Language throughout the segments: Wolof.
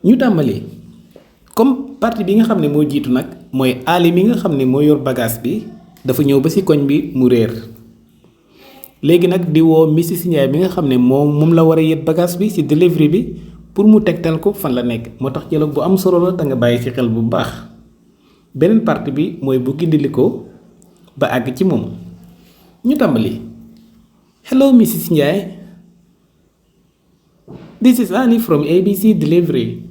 ñu tàmbali comme partie bi nga xam ne moo jiitu nag mooy Ali mi nga xam ne moo yor bagage bi dafa ñëw ba ci koñ bi mu réer léegi nag di woo Mrs Ndiaye bi nga xam ne moom la war a yët bagage bi ci delivery bi pour mu tegtal ko fan la nekk moo tax dialogue bu am solo la te nga bàyyi ci xel bu baax beneen partie bi mooy bu gindili ko ba àgg ci moom ñu tàmbali. Hello Mrs Ndiaye, this is Ali from ABC Delivery.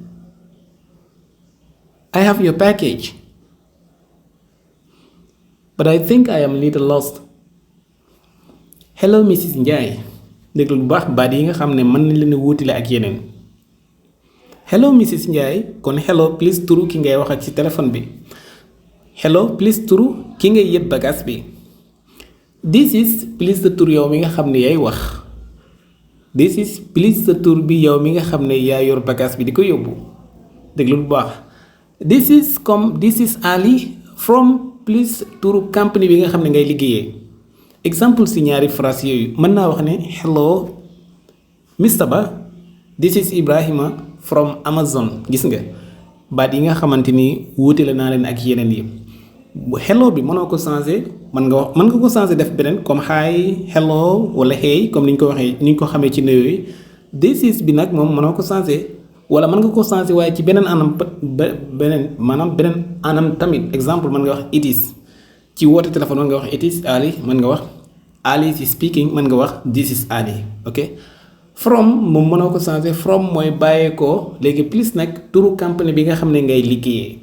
I have your package, but I think I am a little lost. Hello Mrs Ndiaye, déglu bu baax baat yi nga xam ne mën nañ leen a wuutile ak yeneen. Hello Mrs Ndiaye kon hello please turu ki ngay wax ak ci téléphone bi. Hello please turu ki ngay yët bagage bi. This is please sa tur yow mi nga xam ne yaay wax. This is please sa tur bi yow mi nga xam ne yaa yor bagage bi di ko yóbbu déglu bu baax. This is Ali from please turu company bi nga xam ne ngay liggéeyee. Exemple si ñaari phrase yooyu mën naa wax ne hello Mr Ba, this is Ibrahima from Amazon. Gis nga baat yi nga xamante ni wuute la naa leen ak yeneen yi. Hello bi mënoo ko changer mën nga ko changer def beneen comme hi hello wala hey comme ni ñu ko xamee ci nuyoo yi. This is bi nag moom mënoo ko changer wala mën nga ko changer waaye ci beneen anam beneen anam tamit exemple mën nga wax it is ci woote téléphone mën nga wax it is Ali mën nga wax Ali is speaking mën nga wax this is Ali ok. From moom mënoo ko changer from mooy bàyyeekoo léegi plus nag turu company bi nga xam ne ngay liggéeyee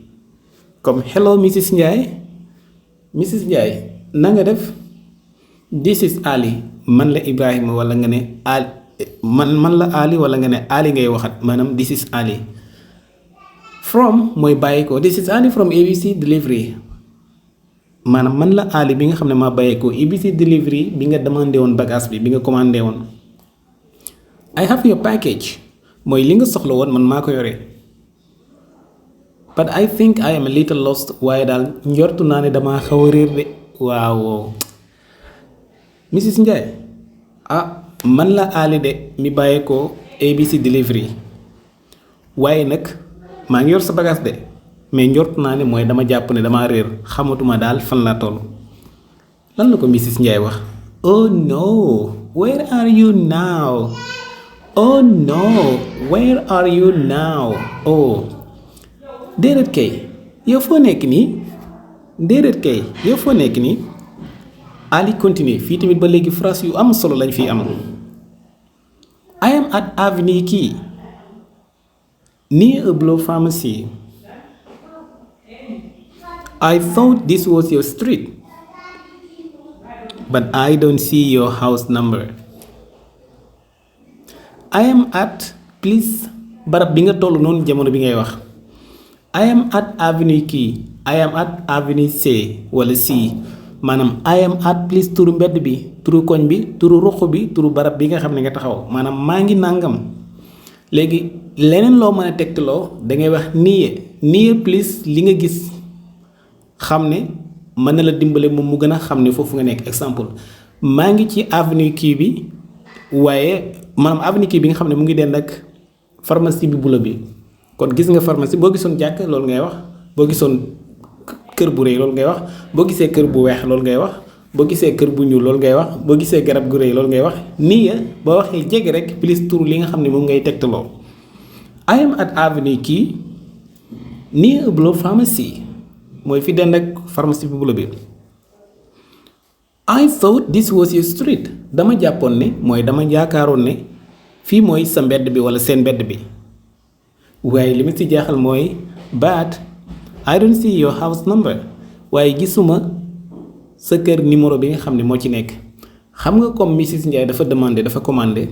comme hello Mrs Ndiaye na nga def. This is Ali man la Ibrahima wala nga ne Ali man la Ali wala nga ne Ali ngay waxat maanaam this is Ali. From mooy bàyyeekoo this is Ali from ABC Delivery maanaam man la Ali bi nga xam ne maa bàyyeekoo ABC Delivery bi nga demandé woon bagage bi nga commandé woon. I have your package mooy li nga soxla woon man maa ko yore. But I think I am a little lost waaye daal njortu naa ne damaa xaw a réer de waaw. Mrs Ndiaye man la Ali de mi bàyyeekoo ABC Delivery waaye nag maa ngi yor sa bagage de mais njortu naa ne mooy dama jàpp ne damaa réer xamatuma daal fan laa toll. lan la ko Mrs Ndiaye wax. Oh no, where are you now? Oh no, where are you now? Oh déedéet kay yow foo nekk nii. Ali continue fii tamit ba léegi phrase yu am solo lañ fi am. I am at Avenue Key near a Blow Pharmacy. I thought this was your street, but I don't see your house number. I am at please barab bi nga toll noonu jamono bi ngay wax. I am at Avenue Key. I am at Avenue C wala C maanaam I am at please turu mbedd bi turu koñ bi turu ruq bi turu barab bi nga xam ne nga taxaw maanaam maa ngi nàngam. léegi leneen loo mën a tegtaloo dangay wax near please li nga gis xam ne mën na la dimbale moom mu gën a xam ne foofu nga nekk. exemple maa ngi ci Avenue Key bi waaye maanaam Avenue Key bi nga xam ne mu ngi dend ak pharmacie bi bula bi. kon gis nga pharmacie boo gisoon jàkk loolu ngay wax boo gisoon kër bu rëy loolu ngay wax boo gisee kër bu weex loolu ngay wax boo gisee kër bu ñuul loolu ngay wax boo gisee garab gu rëy loolu ngay wax nii boo waxee jege rek plus tur li nga xam ne moom ngay tegtaloo. I am at Avenue Key near a Blow Pharmacy mooy fi dend ak pharmacie bi bula bi. I thought this was your street dama jàppoon ne mooy dama yaakaaroon ne fii mooy sa mbedd bi wala seen mbedd bi. waaye li ma ci jaaxal mooy but I don't see your house number waaye gisuma sa kër numéro bi nga xam ne moo ci nekk. xam nga comme Mrs Ndiaye dafa commandé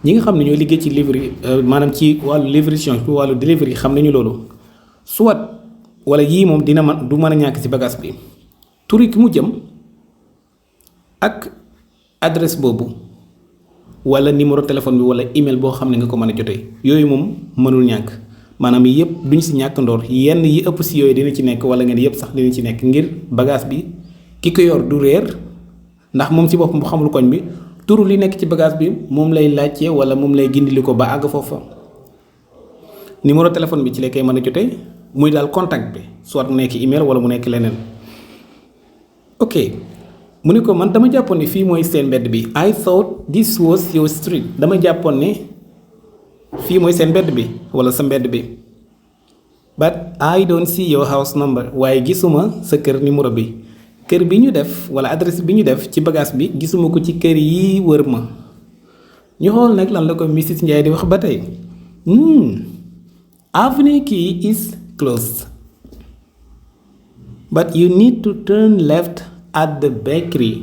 ñi nga xam ne ñoo liggéey ci livreur maanaam ci wàllu livraison ci wàllu delivery xam nañu loolu soit wala yii moom du mën a ñàkk ci bagage bi turi ki mu jëm ak adresse boobu wala numéro téléphone bi wala email boo xam ne nga ko mën a jotee yooyu moom mënul ñàkk maanaam yëpp duñ si ñàkk ndoor yenn yi ëpp si yooyu dina ci nekk wala ngeen yëpp sax dina ci nekk ngir bagage bi ki ko yor du réer ndax moom ci boppam bu xamul koñ bi turu li nekk ci bagage bi moom lay laajte wala moom lay gindili ko ba àgg foofa. numéro téléphone bi ci la koy mën a jotee muy daal contact bi soit mu nekk email wala mu nekk leneen. ok mu ne ko man dama jàppoon ne fii mooy seen mbedd bi I thought this was your street dama jàppoon ne fii mooy seen mbedd bi wala sa mbedd bi but I don't see your house number waaye gisuma sa kër numéro bi kër bi ñu def wala adresse bi ñu def ci bagage bi gisuma ko ci kër yi wër ma ñu xool nag lan la ko Mrs Ndiaye di wax ba tey avenue key is closed but you need to turn left at the bakery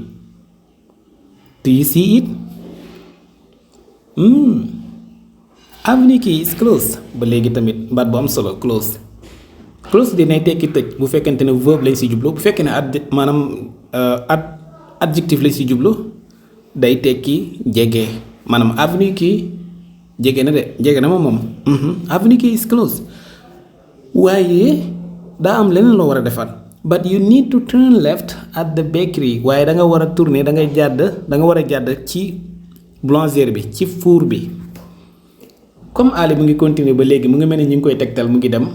do you see it avenue key is closed ba léegi tamit baat bu am solo closed close dinay tekki tëj bu fekkente ne verbe lañ si jublu bu fekkee ne maanaam adjectif lañ si jublu day tekki jege maanaam avenue kii jege na de jege na moom avenue kii is close waaye daa am leneen loo war a defaat but you need to turn left at the bakery waaye da nga war a tourner da nga war a jàdd ci boulangerie bi ci four bi comme Ali mu ngi continuer ba léegi mu ngi mel ni ñu ngi koy tegtal mu ngi dem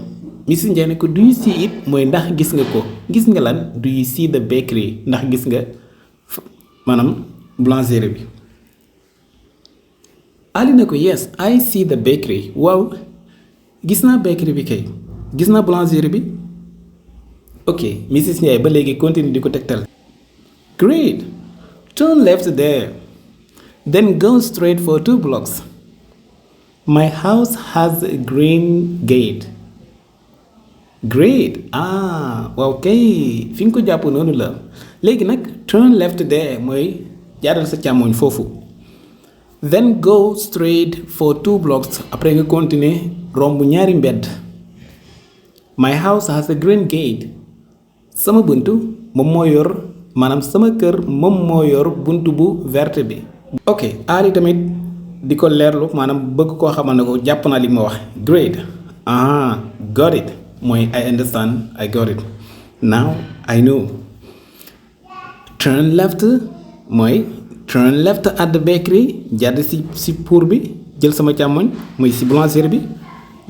Mrs Ndiaye ne ko do you see it mooy ndax gis nga ko gis nga lan do you see the bakery ndax gis nga maanaam boulangerie bi Ali ne ko yes I see the bakery waaw gis naa bakery bi kay gis naa boulangerie bi ok Mrs Ndiaye ba léegi continue di ko tegtal great turn left there then go straight for 2 blocks my house has a green gate great waaw kay fi nga ko jàpp noonu la léegi nag turn left there mooy jaaral sa càmmoñ foofu then go straight for 2 blocks après nga continuer romb ñaari mbedd my house has a green gate sama buntu moom moo yor maanaam sama kër moom moo yor buntu bu verte bi ok Ali tamit di ko leerlu maanaam bëgg koo xamal ne ko jàpp naa li ma wax great got it mooy I understand I got it now I know turn left mooy turn left at the bakery jàdd si pour bi jël sama càmmoñ mooy si boulangerie bi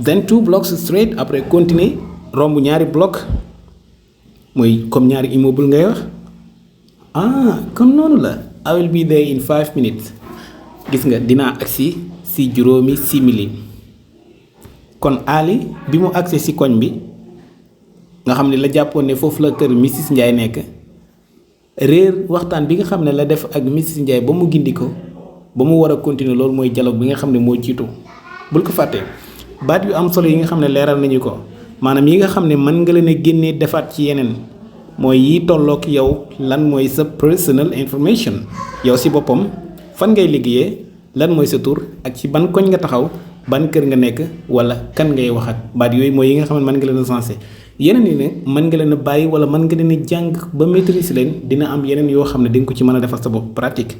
then 2 blocks straight après continuer romb ñaari bloc mooy comme ñaari immeuble ngay wax kon noonu la I will be there in 5 minutes gis nga dinaa agsi si juróomi simili kon Ali bi mu agsee si koñ bi nga xam ne la jàppoon ne foofu la kër Mrs Ndiaye nekk réer waxtaan bi nga xam ne la def ak Mrs Ndiaye ba mu gindi ko ba mu war a continuer loolu mooy dialogue bi nga xam ne moo jiitu bul ko fàtte baat yu am solo yi nga xam ne leeral nañu ko maanaam yi nga xam ne mën nga leen a génnee defaat ci yeneen mooy yi tolloog yow lan mooy sa personal information yow si boppam fan ngay liggéeyee lan mooy sa tur ak ci ban koñ nga taxaw ban kër nga nekk wala kan ngay wax ak baat yooyu mooy yi nga xam ne mën nga leen a sensé yeneen yi ne mën nga leen a bàyyi wala mën nga leen a jàng ba maîtriser leen dina am yeneen yoo xam ne di nga ko ci mën a defal sa bopp pratique.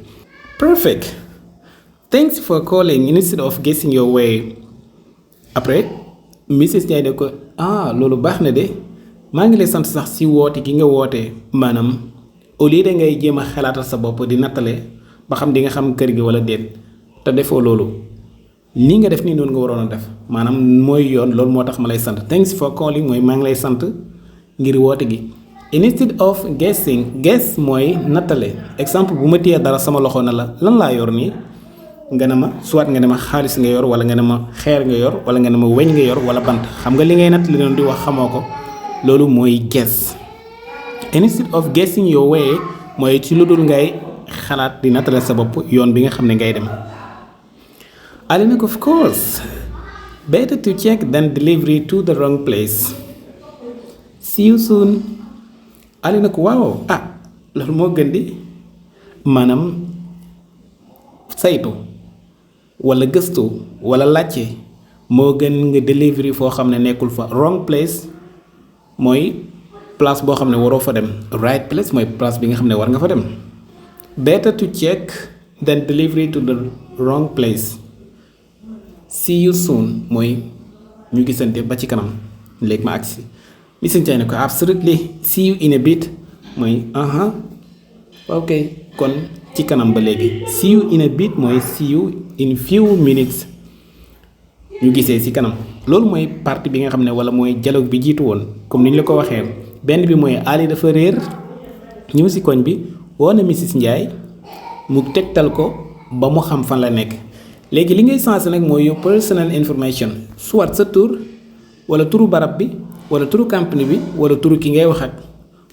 perfect thanks for calling instead of guessing your way après Mrs Ndiaye ne ko loolu baax na de maa ngi lay sant sax si woote gi nga wootee maanaam au lieu de ngay jéem a xalaatal sa bopp di nattale ba xam di nga xam kër gi wala déet te defoo loolu lii nga def nii noonu nga waroon a def maanaam mooy yoon loolu moo tax ma lay sant thanks for calling mooy maa ngi lay sant ngir woote gi instead of guessing guess mooy nattale exemple bu ma téyee dara sama loxo na la lan laa yor nii nga ne ma soit nga ne ma xaalis nga yor wala nga ne ma xeer nga yor wala nga ne ma weñ nga yor wala bant xam nga li ngay natt li doon di wax xamoo ko loolu mooy guess instead of guessing your way mooy ci lu dul ngay xalaat di nattale sa bopp yoon bi nga xam ne ngay dem Ali nag of course better to check than delivery to the wrong place see you soon Ali nag waaw loolu moo gën di maanaam saytu wala gëstu wala laajte moo gën nga delivery foo xam ne nekkul fa wrong place mooy place boo xam ne waroo fa dem right place mooy place bi nga xam ne war nga fa dem better to check than delivery to the wrong place see you soon mooy ñu gisante ba ci kanam léegi ma agsi Mrs Ndiaye ne ko absolutely see you in a bit mooy ok kon ci kanam ba léegi see you in a bit mooy see you in few minutes ñu gisee ci kanam loolu mooy partie bi nga xam ne wala mooy dialogue bi jiitu woon comme ni ñu la ko waxee benn bi mooy Ali dafa réer ñëw ci koñ bi woo na Mrs Ndiaye mu tegtal ko ba mu xam fan la nekk léegi li ngay sensé nag mooy your personal information soit sa tur wala turu barab bi wala turu compagnie bi wala turu ki ngay wax ak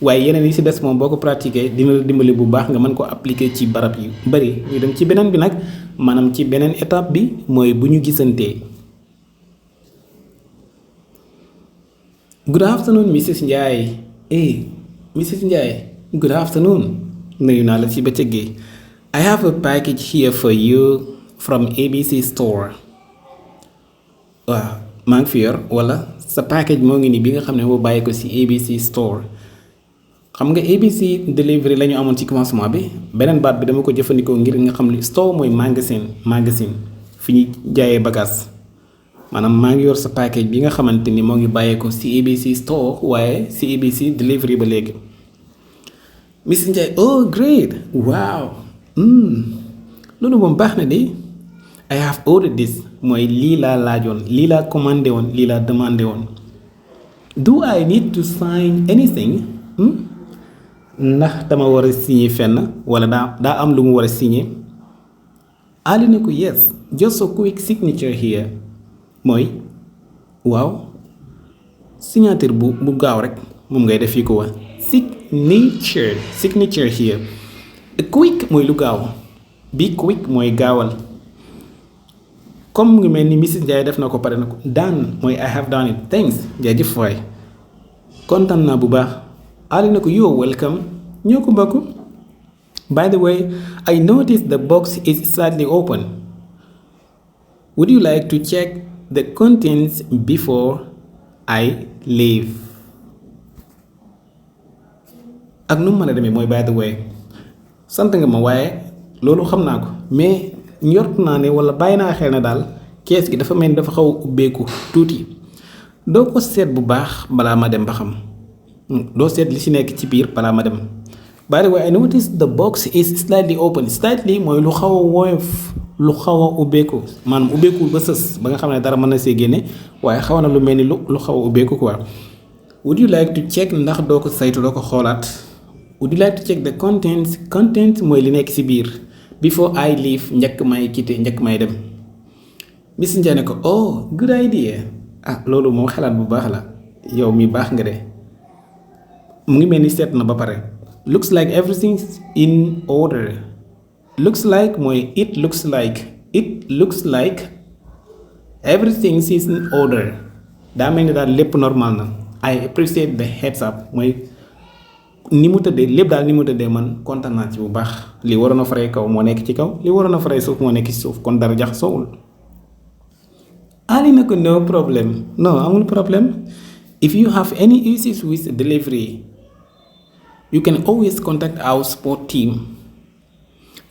waaye yeneen yi ci des moom boo ko pratiquer dina la dimbali bu baax nga mën ko appliquer ci barab yu bari ñu dem ci beneen bi nag maanaam ci beneen étape bi mooy bu ñu gisantee. Good afternoon Mrs Ndiaye. Hey Mrs Ndiaye, good afternoon. Nuyu naa la ci bëccëg gi. I have a package here for you from ABC store. waaw maa ngi fi yor wala sa package moo ngi nii bi nga xam ne moo bàyyi ko ci ABC store. xam nga ABC delivery la ñu amoon ci commencement bi beneen baat bi dama ko jëfandikoo ngir nga xam ni store mooy magasin fi ñuy jaayee bagage maanaam maa ngi yor sa package bi nga xamante ni moo ngi bàyyeekoo ci ABC store waaye ci ABC delivery ba léegi. Miss Ndiaye oh great waaw loolu moom baax na de I have ordered this mooy lii laa laajoon lii laa commandé woon lii laa demandé woon. Do I need to sign anything? ndax dama war a signer fenn wala daa am lu mu war a signer. Ali ne ko yes just a quick signature here mooy waaw signature bu gaaw rek moom ngay def fii ko wax signature here. A quick mooy lu gaaw bi quick mooy gaawal comme mu ngi mel ni Mrs Ndiaye def na ko pare na ko done mooy I have done it thanks jaajëf waay kontaan naa bu baax. Ali na ko you're welcome ñoo ko mbokk. By the way I noticed the box is slightly open. Would you like to check the contents before I leave? ak nu mu mën a demee mooy by the way sant nga ma waaye loolu xam naa ko mais njort naa ne wala bàyyi naa xel na daal kees gi dafa mel ni dafa xaw a ubbeeku tuuti doo ko seet bu baax balaa ma dem ba xam. doo seet li ci nekk ci biir balaa ma dem. By the way I noticed the box is slightly open slightly mooy lu xaw a woyof lu xaw a ubbeeku maanaam ubbeekuwul ba sës ba nga xam ne dara mën na see génne waaye xaw na lu mel ni lu xaw a ubbeeku quoi. Would you like to check ndax doo ko saytu doo ko xoolaat. Would you like to check the contents mooy li nekk ci biir before I leave njëkk may quitter njëkk may dem. Miss Ndiaye ne ko oh good idea loolu moom xalaat bu baax la yow mi baax nga de. mu ngi mel ni seet na ba pare. Looks like everything's in order. Looks like mooy it looks like everything is in order. daa mel ni daal lépp normal na. I appreciate the heads up mooy ni mu tëddee lépp daal ni mu tëddee man kontaan naa ci bu baax li waroon a faree kaw moo nekk ci kaw li waroon a faree suuf moo nekk ci suuf kon dara jax soowul. Ali na ko no problem no amul problème. If you have any issues with delivery you can always contact our support team.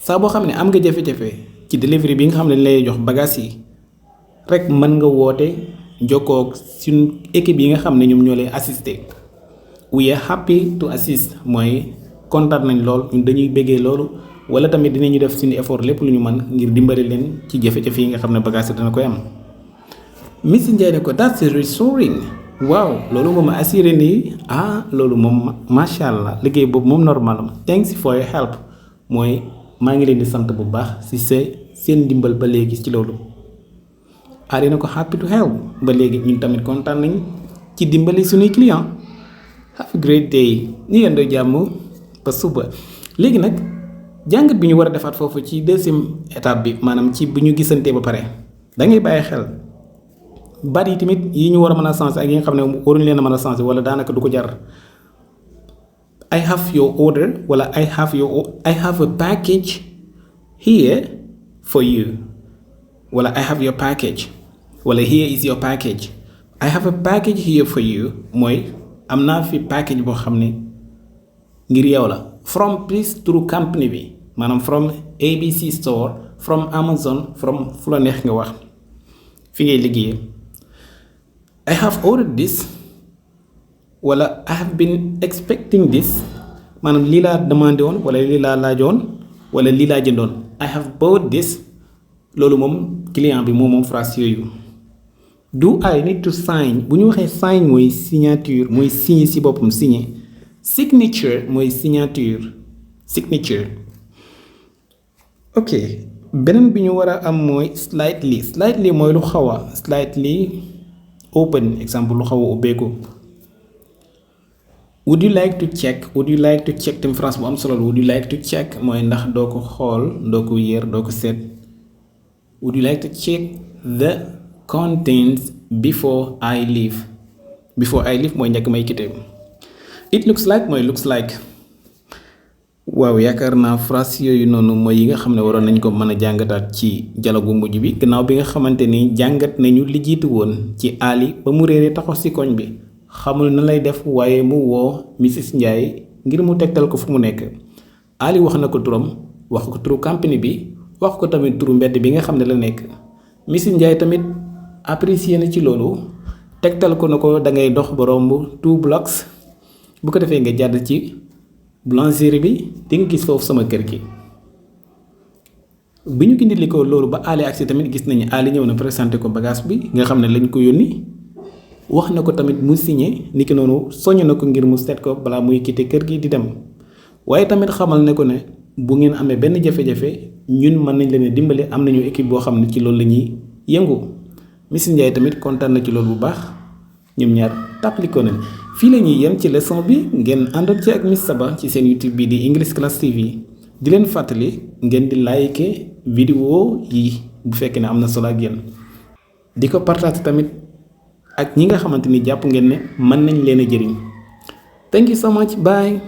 saa boo xam ne am nga jafe-jafe ci delivery bi nga xam ne lay jox bagage yi rek mën nga woote jokkoo suñu équipe yi nga xam ne ñoom ñoo lay assister. We are happy to assist mooy kontaan nañ lool ñun dañuy bëggee loolu wala tamit dinañu def suñu effort lépp lu ñu mën ngir dimbali leen ci jafe-jafe yi nga xam ne bagage dana koy am. Miss Ndiaye ne ko that's reassuring waaw loolu moom assuré nii loolu moom macha allah liggéey boobu moom normal thanks for your help mooy maa ngi leen di sant bu baax ci seen ndimbal ba léegi ci loolu. dina ko happy to help ba léegi ñun tamit kontaan nañ ci dimbali suñuy client. Have a great day ñu yendoo jàmm ba suba. léegi nag jàngat bi ñu war a defaat foofu ci deuxième étape bi maanaam ci bu ñu gisantee ba pare da ngay bàyyi xel baat yi tamit yi ñu war a mën a changer ak yi nga xam ne waruñu leen a mën a changer wala daanaka du ko jar. I have your order wala I have a package here for you wala I have your package wala here is your package. I have a package here for you mooy am naa fi package boo xam ne ngir yow la from please through company bi maanaam from ABC store from Amazon from fu la neex nga wax fi ngay liggéeyee. I have ordered this wala I have been expecting this maanaam lii laa demandé woon wala lii laa laajoon wala lii laa jëndoon. I have bought this loolu moom client bi moom phrase yooyu do I need to sign bu ñu waxee sign mooy signature mooy signer ci boppam signer signature mooy signature ok beneen bi ñu war a am mooy slightly mooy lu xaw a slightly open exemple lu xaw a ubbeeku. would you like to check tam phrase bu am solo la would you like to check mooy ndax doo ko xool doo ko yër doo ko seet would you like to check the contents before I leave mooy njëkk may quitté. it looks like waaw yaakaar naa phrase yooyu noonu mooy yi nga xam ne waroon nañ ko mën a jàngataat ci dialogue mujj bi gannaaw bi nga xamante ni jàngat nañu li jiitu woon ci Ali ba mu réeree taxaw ci koñ bi xamul na lay def waaye mu woo Mrs Ndiaye ngir mu tegtal ko fu mu nekk. Ali wax na ko turam wax ko turu compagnie bi wax ko tamit turu mbedd bi nga xam ne la nekk. Mrs Ndiaye tamit apprécié na ci loolu tegtal ko na ko da ngay dox ba romb 2 blocks bu ko defee nga jàdd ci boulangerie bi di nga gis foofu sama kër gi. bi ñu gindili ko loolu ba Ali agsi tamit gis nañu Ali ñëw na présenté ko bagage bi nga xam ne lañ ko yónni wax na ko tamit mu signé niki noonu soññ na ko ngir mu seet ko balaa muy quitté kër gi di dem waaye tamit xamal ne ko ne bu ngeen amee benn jafe-jafe ñun mën nañ leen a dimbali am nañu équipe boo xam ne ci loolu la ñuy yëngu. Miss Ndiaye tamit kontaan na ci loolu bu baax ñoom ñaar tàppalikoo nañ fii la ñuy yem ci leçon bi ngeen àndoon ci ak Miss Saba ci seen YouTube bi di English Class TV di leen fàttali ngeen di like vidéo yi bu fekkee ne am na solo ak yéen di ko partage tamit ak ñi nga xamante ni jàpp ngeen ne mën nañ leen a jëriñ. Thank you so much, bye.